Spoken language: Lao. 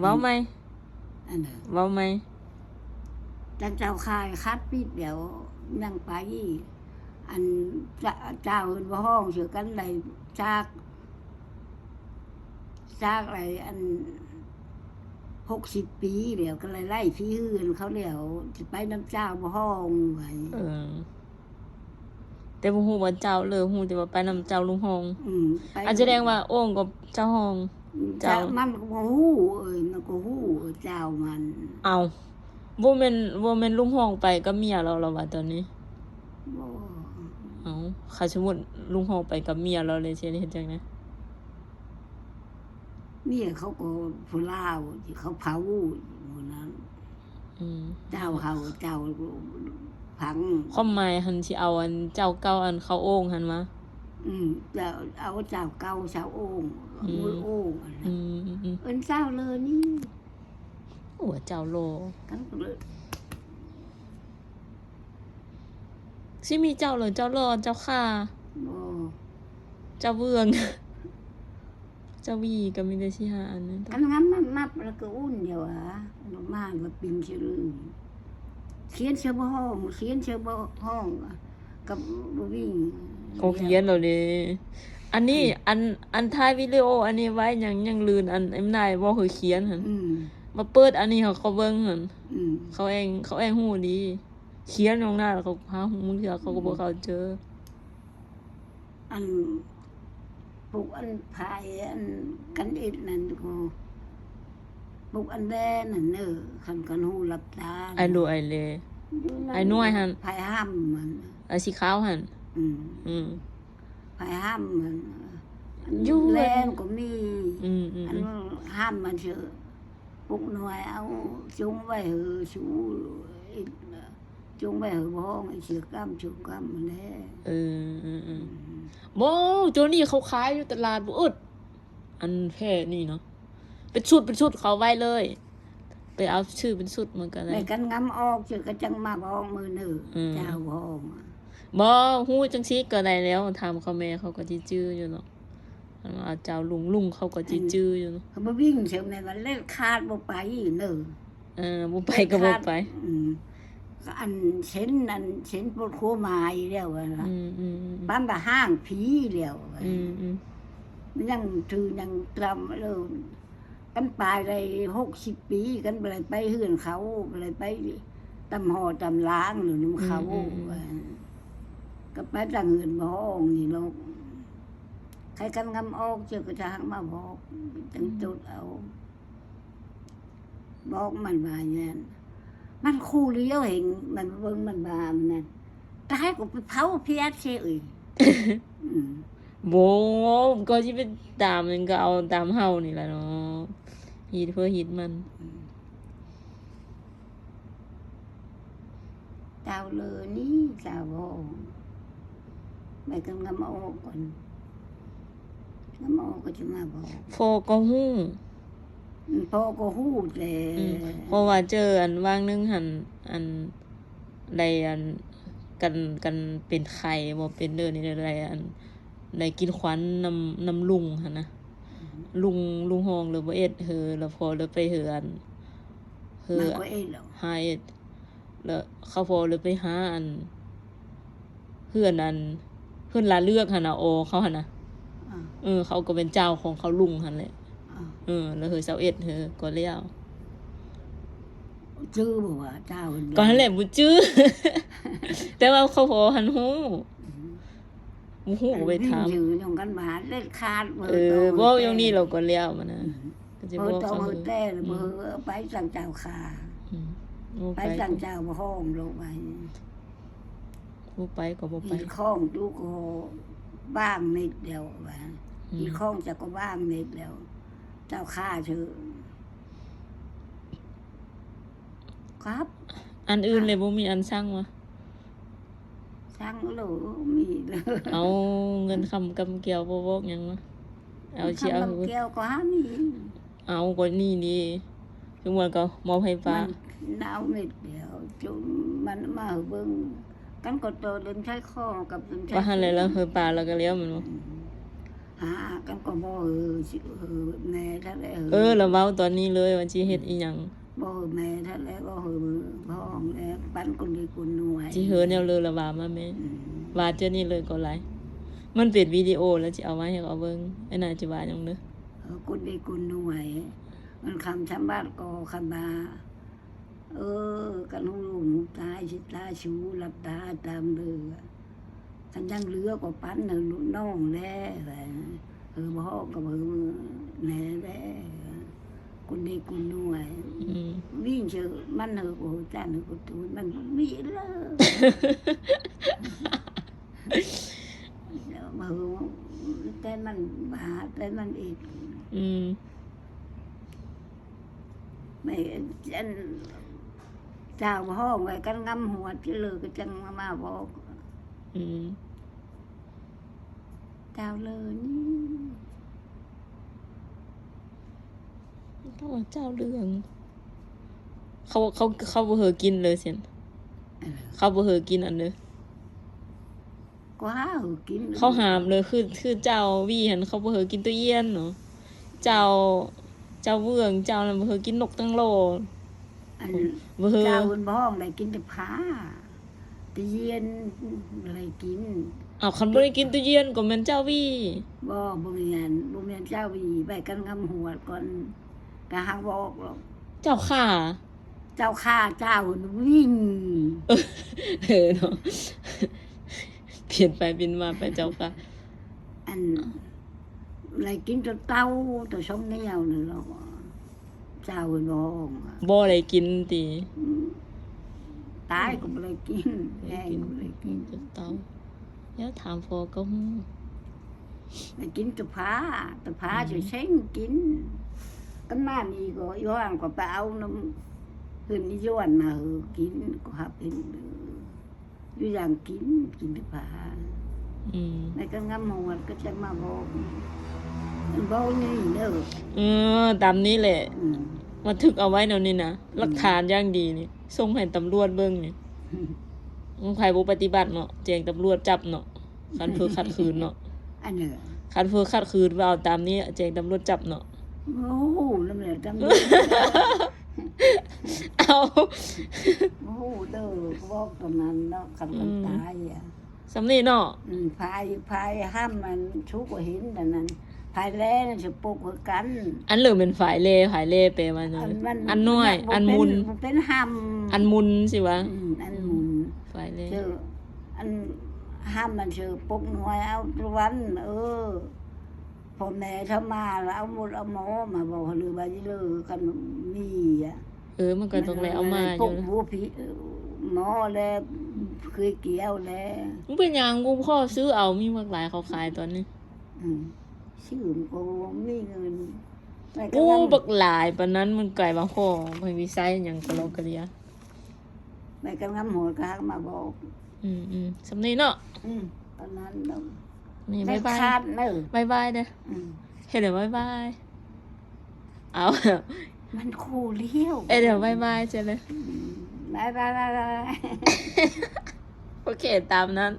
ເວົ້າໃໝ່ ອັນນັ້ນ ເວົ້າໃໝ່. ຈັ່ງເຈົ້າຂາຍຄັດປິດແລ້ວຍັງໄປ ອັນ ຈະ ເຈົ້າເພິ່ນບໍ່ຮ້ອງຊື່ກັນໄດ້ຈັກ ຈັກໄດ້ອັນ ຫົກສິບປີແລ້ວ ກໍໄດ້ໄລ່ທີ່ເຮືອນເຂົາແລ້ວ ຊິໄປນຳເຈົ້າບໍ່ຮ້ອງໄວ້. ເອີ ແຕ່ບໍ່ຮູ້ວ່າເຈົ້າເລີ ຮູ້ແຕ່ວ່າໄປນຳເຈົ້າລຸງຮ້ອງ. ອືມ ໄປ ອາດສະແດງວ່າໂອ້ງກັບເຈົ້າຮ້ອງ. ອືມ ເຈົ້າ ເຈົ້າ ມັນກໍບໍ່ຮູ້ ເອີຍ ມັນກໍຮູ້ເຈົ້າມັນ. ເອົ້າ ບໍ່ແມ່ນ ບໍ່ແມ່ນລຸງຮ້ອງໄປກັບເມຍລາວ ລາວວ່າຕອນນີ້? ບໍ່. ເອົ້າ ຄັນສົມມຸດລຸງຮ້ອງໄປກັບເມຍລາວເລີຍ ຊິເຮັດຈັ່ງໃດ? ເມຍເຂົາກໍຜູ້ລາວ ເຂົາເຜົາມື້ນັ້ນ. ອືມ ເຈົ້າເຮົາ ເຈົ້າຝັງ ຄວາມໝາຍຫັ້ນ ຊິເອົາອັນເຈົ້າເກົ່າ ອັນເຂົາໂອ້ງຫັ້ນມາ. ອືມ ເຈົ້າ ເອົາເຈົ້າເກົ່າ ເຈົ້າໂອ້ງ ອືມ ມືໂອ້ງຫັ້ນນະ. ອືມ ເອີ້ນເຈົ້າເລີນີ້. ໂອ້ ເຈົ້າຫຼໍ່ ກັນເລີຍ. ຊິມີເຈົ້າເລີ ເຈົ້າຫຼໍ່ ເຈົ້າຂ້າ ບໍ່ ເຈົ້າເວືອງ ເຈົ້າຫວີ ກໍມີແຕ່ສີ່ຫ້າອັນນັ້ນ. ຄັນງາມນັບໆ ແລ້ວກໍອຸ່ນດຽວຫວາ ມາວ່າປິ່ນຊື່ລື ຂຽນເຊື່ອບໍ່ຮ້ອງ ຂຽນເຊື່ອບໍ່ຮ້ອງ ກໍບໍ່ມີ ກໍຂຽນແລ້ວເດ້. ອັນນີ້ ອືມ ອັນ ອັນຖ່າຍວິດີໂອອັນນີ້ໄວ້ ຍັງ ຍັງລື່ນ ອັນ ອັນນາຍເວົ້າໃຫ້ຂຽນຫັ້ນ. ອືມ ມາເປີດອັນນີ້ໃຫ້ເຂົາເບິ່ງຫັ້ນ. ອືມ ເຂົາແອງ ເຂົາແອງຮູ້ດີ. ຂຽນລົງໜ້າ ແລ້ວເຂົາຫາ ບາງເທື່ອເຂົາກໍບໍ່ເຂົ້າໃຈ. ອັນ ປຸກອັນພາຍ ອັນກັນເອັດນັ້ນກໍ ປຸກອັນແລນັ້ນເດີ ຄັນກັນຮູ້ຫຼັບຕາ ໄອໂລ ໄອເລ ໄອນ້ອຍຫັ້ນ ພາຍຫ້ຳມັນ ໄອສີຂາວຫັ້ນ. ອືມ ອືມ ພາຍຫ້ຳມັນ ຢູ່ແລນກໍມີ. ອືມໆໆ ອັນຫ້ຳມັນຊື່ ປຸກນ້ອຍເອົາ ຈົ່ງໄວ້ເຫີຊູ ຈົ່ງໄວ້ເຫີບໍ່ຮ້ອງ ເສຍກຳຊົງກຳຫັ້ນແຫຼະ. ເອີ ເອີ ເອີ ບໍ່ ໂຕນີ້ເຂົາຂາຍຢູ່ຕະຫຼາດບໍ່ອຶດ ອັນແຜ່ນີ້ເນາະ ເປັນຊຸດ ເປັນຊຸດ ເຂົາໄວ້ເລີຍ ໄປເອົາຊື້ເປັນຊຸດມັນກໍໄດ້. ແລ້ວກັນງາມອອກຊື່ກໍຈັ່ງມາບອກມື້ໜຶ່ງ ອືມ ເຈົ້າຮ້ອງ. ບໍ່ ຮູ້ຈັ່ງຊີ້ກໍໄດ້ແລ້ວ ຖາມເຂົາແມ່ເຂົາກໍຊິຈື່ຢູ່ເນາະ. ອັນວ່າເຈົ້າລຸງ ລຸງເຂົາກໍຊິຈື່ຢູ່. ເຂົາບໍ່ວິ່ງເຊີແມ່ນວ່າເລັດຂາດບໍ່ໄປເນີ. ເອີ ບໍ່ໄປກໍບໍ່ໄປ. ເລັດຂາດ ອືມ ກໍອັນເຊັນ ອັນເຊັນປົດຄົວໝາຍແລ້ວວ່າ. ອືມໆໆ ປານວ່າຮ່າງຜີແລ້ວວ່າ. ອືມໆ ມັນຍັງຖືຍັງກຳເລີ ກັນປາຍໄດ້ຫົກສິບປີ ກັນບໍ່ໄດ້ໄປເຮືອນເຂົາ ບໍ່ໄດ້ໄປຕຳຫໍຕຳລາງຫຼືນຳເຂົາ ອືມໆໆ ວ່າ ກໍໄປຕັ້ງເຮືອນບໍ່ຮ້ອງນີ້ດອກ. ໃຜກັນງາມອອກ ເຈົ້າກໍຈະຫັກມາບອກ ຈັ່ງຈົດເອົາ ບອກມັນວ່າຫຍັງ ມັນຄູ່ລຽວເຫັນ ມັນເບິ່ງມັນວ່າມັນນັ້ນ ຕາຍກໍໄປເຜົາພຽດເສຍເອີຍ. ອືມ ບໍ່ ກໍຊິໄປຕາມຫຍັງ ກໍເອົາຕາມເຮົານີ້ລະເນາະ ຮີດເພື່ອຮີດມັນ. ອືມ ເຈົ້າເລີນີ້ ເຈົ້າບໍ່ ໄປກັນງາມອອກກ່ອນ ງາມອອກກໍຈະມາບອກ. ພໍ່ກໍຮູ້ ອືມ ພໍ່ກໍຮູ້ແຫຼະ. ອືມ ເພາະວ່າເຈີອັນຫວ່າງໜຶ່ງຫັ້ນ ອັນ ໄດ້ອັນ ກັນ ກັນເປັນໄຂ້ບໍ່ເປັນເດີນີ້ ໄດ້ອັນ ໄດ້ກິນຄວັນນຳ ນຳລຸງຫັ້ນນະ. ອືມ ລຸງ ລຸງຮ້ອງເລີບໍ່ເອັດເຫີ ແລ້ວພໍ່ເລີໄປເຫີອັນ ເຫີ ມັນກໍເອັດແລ້ວ ຫາເອັດ ແລ້ວເຂົາພໍ່ເລີໄປຫາອັນ ເຮືອນອັນ ເຮືອນລາເລືອກຫັ້ນນະ ອໍ ເຂົາຫັ້ນນະ. ອ່າ ເອີ ເຂົາກໍເປັນເຈົ້າຂອງເຂົາລຸງຫັ້ນແຫຼະ. ອ່າ ເອີ ແລ້ວເຮີຊາວເອັດເຮີກໍແລ້ວ ຈື່ບໍ່ວ່າເຈົ້າເພິ່ນ ກໍຫັ້ນແຫຼະບໍ່ຈື່ ແຕ່ວ່າເຂົາພໍຫັ້ນຮູ້. ອືມ ບໍ່ຮູ້ກໍໄປຖາມ ອັນວິນຈື່ນຳກັນມາເດັດຂາດ. ເອີ ເວົ້າຢ່າງນີ້ແລ້ວກໍແລ້ວມັນນະ. ອືມ ກໍຈະບອກເຂົາ ເອີ ແຕ່ ອືມ ບໍ່ ເອີ ໄປສັ່ງເຈົ້າຂ້າ. ອືມ ໄປສັ່ງເຈົ້າບໍ່ຮ້ອງໂລດໄປ. ບໍ່ໄປກໍບໍ່ໄປ ອີກຂອງດູກໍບາງເມັດແລ້ວວ່າ. ອືມ ອີກຂອງຈະກໍບາງເມັດແລ້ວ ເຈົ້າຂ້າເທື່ອ ຄັບ ອັນອື່ນເລີຍບໍ່ມີອັນສັ່ງວະ? ສັ່ງໂລດ ມີເລີຍ. ເອົາ ເງິນຄຳກຳກຽວບໍ່ບອກຫຍັງວະ? ເອົາ ຊິເອົາ ຄຳກຳກຽວກໍຫາມີ. ເອົາ ກໍນີ້ນີ້ ຄືວ່າກໍມອບໃຫ້ປ້າ ມັນເອົາເມັດດຽວ ຈຸມັນມາເບິ່ງກັນກໍໂຕເລັມໃຊ້ຄໍກັບເລັມໃຊ້ ວ່າຫັ້ນແຫຼະ ແລ້ວເຮີປ້າແລ້ວກໍແລ້ວແມ່ນບໍ່? ອືມ ຫາກັນກໍບໍ່ເອີ ຊິເອີແມ່ທັນແຫຼະເອີ ເອີ ລະເວົ້າຕອນນີ້ເລີຍວ່າຊິເຮັດອີ່ຫຍັງ. ບໍ່ເອີແມ່ທັນແຫຼະ ບໍ່ເອີພໍ່ແຫຼະ ປັນຄົນດີຄົນໜ່ວຍ ຊິເຮີແນວເລີລະວ່າມາແມ່ ອືມ ວ່າເທື່ອນີ້ເລີກໍຫຼາຍ. ມັນເປັນວິດີໂອແລ້ວຊິເອົາມາໃຫ້ເຂົາເບິ່ງ ໄອ້ນາຊິວ່າຫຍັງເດີ. ເອີ ຄົນດີຄົນໜ່ວຍ ເງິນຄຳສຳບັດກໍຄັນວ່າ ເອີ ຄັນຮູ້ລູກຮູ້ຕາຊິຕາຊູ ຫຼັບຕາຕາມເດີ ຄັນຍັງເຫຼືອກໍປັນໃຫ້ລູກນ້ອງແດ່ ເອີ ບໍ່ຮ້ອງກໍເອີແນ່ແດ່ ຄົນດີຄົນໜ່ວຍ ອືມ ວິ່ງເຊີມັນເອີ ໂອ້ ຈານເອີ ໂອ້ ໂຕມັນມີເລີ ເອີ ແຕ່ມັນຫາ ແຕ່ມັນອີກ ອືມ ແມ່ນ ອັນ ເຈົ້າຮ້ອງໄວ້ກັນງຳຫົວ ເລີກໍຈັ່ງມາບອກ ອືມ ເຈົ້າເລີນີ້ ຕ້ອງວ່າເຈົ້າເລື່ອງ ເຂົາ ເຂົາ ເຂົາບໍ່ເຮີກິນເລີຊັ້ນ ເອີ ເຂົາບໍ່ເຮີກິນອັນເດີ ກໍຫາເຮີກິນ ເຂົາຫ້າມເລີ ຄື ຄືເຈົ້າວີຫັ້ນ ເຂົາບໍ່ເຮີກິນຕຸຢຽນເນາະ ເຈົ້າ ເຈົ້າເວືອງ ເຈົ້ານັ້ນບໍ່ເຮີກິນນົກຕັງໂລ ອັນ ບໍ່ເຮີ ເຈົ້າເພິ່ນບໍ່ຮ້ອງໄດ້ກິນແຕ່ຜາ ຕຸຢຽນບໍ່ໄດ້ກິນ. ອ້າວ ຄັນບໍ່ໄດ້ກິນຕຸຢຽນກໍແມ່ນເຈົ້າວີ ບໍ່ ບໍ່ແມ່ນ ບໍ່ແມ່ນເຈົ້າວີ ໄປກັນງຳຫົວກ່ອນ ກະຫາບໍ່ອອກດອກ ເຈົ້າຂ້າ ເຈົ້າຂ້າເຈົ້າວິ່ງ ເອີເນາະ ປ່ຽນໄປປ່ຽນມາໄປເຈົ້າຂ້າ ອັນ ໄດ້ກິນແຕ່ເຕົ່າແຕ່ຊົງແນວນັ້ນລະ ເຈົ້ານ້ອງ ບໍ່ໄດ້ກິນຕິ ອືມ ຕາຍກໍບໍ່ໄດ້ກິນ ແຫ້ງກໍບໍ່ໄດ້ກິນ ໄດ້ກິນແຕ່ເຕົ່າ ແລ້ວຖາມພໍ່ກໍຮູ້ ໄດ້ກິນແຕ່ຜາ ແຕ່ຜາ ອືມ ຈະເຊັງກິນ ກັນມານີ້ກໍອີ່ຫວ່າງກໍໄປເອົານຳເພິ່ນອີ່ຢວນມາເຮີກິນ ກໍຮັບເຫັນເດີ ຢູ່ຢ່າງກິນ ກິນແຕ່ຜາ ອືມ ໃນການງຳຫົວກໍຈະມາບອກ ບອກນີ້ເດີ ເອີ ຕາມນີ້ແຫຼະ ອືມ ບັນທຶກເອົາໄວ້ແນວນີ້ນະ ອືມ ຫຼັກຖານຢ່າງດີນີ້ ສົ່ງໃຫ້ຕຳຫຼວດເບິ່ງນີ້ ອືມ ໃຜບໍ່ປະຕິບັດເນາະ ແຈ້ງຕຳຫຼວດຈັບເນາະ ຄັນເຜີຂັດຂືນເນາະ ອັນເດີ ຄັນເຜີຂັດຂືນວ່າເອົາຕາມນີ້ ແຈ້ງຕຳຫຼວດຈັບເນາະ ໂອ້ ນຳແຫຼະ ຕຳຫຼວດ ເອົາ ໂອ້ ເດີ ບອກຕອນນັ້ນເນາະ ຄັນມັນ ອືມ ຕາຍອະ ສ່ຳນີ້ເນາະ ອືມ ຝາຍ ຝາຍຫ້າມມັນ ຊູກໍເຫັນອັນນັ້ນ ຝາຍແລນັ້ນຊິປົກຄືກັນ ອັນເລີແມ່ນຝາຍແລ ຝາຍແລແປວ່າຫຍັງ ອັນມັນ ອັນນ້ອຍ ມັນບໍ່ເປັນ ອັນມຸນ ບໍ່ເປັນຫ້າມ ອັນມຸນຊິວ່າ ອືມ ອັນມຸນ ຝາຍແລ ເອີ ອັນຫ້າມມັນຊິປົກໜ່ວຍເອົາຕະວັນ ເອີ ພໍ່ແມ່ເຂົາມາລະເອົາໝົດເອົາໝໍມາບອກ ຫຼືວ່າເລີ ຄັນມີອະ ເອີ ມັນກໍຕ້ອງໄດ້ເອົາມາຢູ່ ພວກຜູ້ຜີໝໍແລເຄີຍກ່ຽວແລ ມັນເປັນຫຍັງ ກູຂໍຊື້ເອົາ ມີບັກຫຼາຍເຂົາຂາຍຕອນນີ້ ອືມ ຊື້ມັນກໍບໍ່ມີເງິນ ໂອ້ ບັກຫຼາຍປານນັ້ນ ມັນກາຍວ່າຂໍໄປວິໄສຫຍັງກະລໍກະເລຍ ໄປກັນງຳຫົວກະຫາກມາບອກ ອືມໆ ສ່ຳນີ້ເນາະ ອືມ ປານນັ້ນເນາະ ນີ້ ບາຍບາຍ ຂາດເດີ ບາຍບາຍເດີ ອືມ ເຮັດໃຫ້ບາຍບາຍ ເອົາ ມັນຄູ່ແລ້ວ ເອີ ດຽວບາຍບາຍເຈົ້າເດີ ອືມ ບາຍບາຍ ບາຍບາຍ ໂອເຄ ຕາມນັ້ນ